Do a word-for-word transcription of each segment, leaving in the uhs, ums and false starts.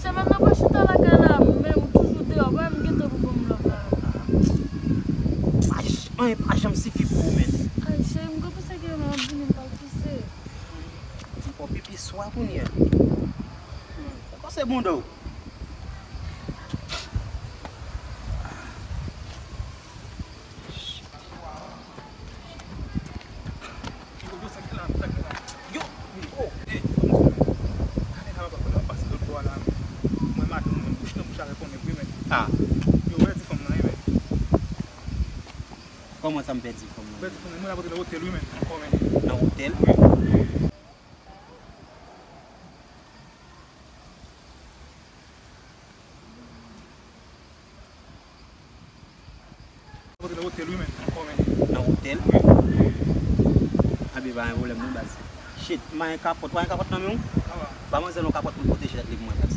Te menm nan pa chita lakay la, men ou toujou deyò, pa menm gen tan pou ban m love la. Pa j-, anyen pa janm sifi pou ou, men. Ay, cheri, m konn panse ke lè m ap vini, m pral pise. M fè pipi swa kounye a. Kòmanse bonda w. Yo, oh, eh, gade la, papa, pase lòt bò a la. Mwen, madanm mwen, bouch nan bouch avèk yon nèg, wi, men. Ah. Yo, wè di fanm nan, wi, men. Kòman sa m pèdi fanm nan? Pèdi fanm nan, mwen la pote nan otèl, wi, men, ankò, men. Nan otèl? Wi. Pote nan otèl, wi, men, ankò, men. Nan otèl? Wi. Abi, pa gen pwoblèm, non, baz. Shit, m pa gen kapòt, w pa gen kapòt nan men w? Ba manzè yon kapòt pou l pwoteje tèt li pou mwen, baz.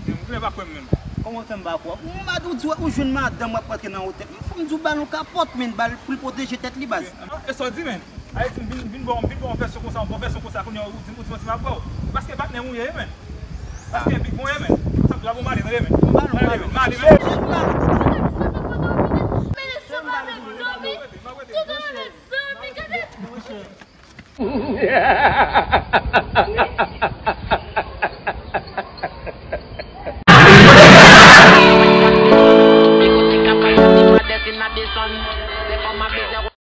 Men, ou genlè pa kwè m menm. Kòman w fè m pa kwè w? Ou mad, ou di w, ou jwenn madanm w ap rantre nan otèl. M fò m di w ba l yon kapòt, men, ba l pou l pwoteje tèt li, baz. E sa w di, men? Ayiti, vin, vin bò, vin bò, fè son konsa, bò, fè son konsa, kounye a, ou di, ou di, ou di, m ap bò. Paske patnè m ou ye, men. Paske big mwen ye, men. Sa m di w, bon, m ale, tande, men. M ale, men, m ale, men.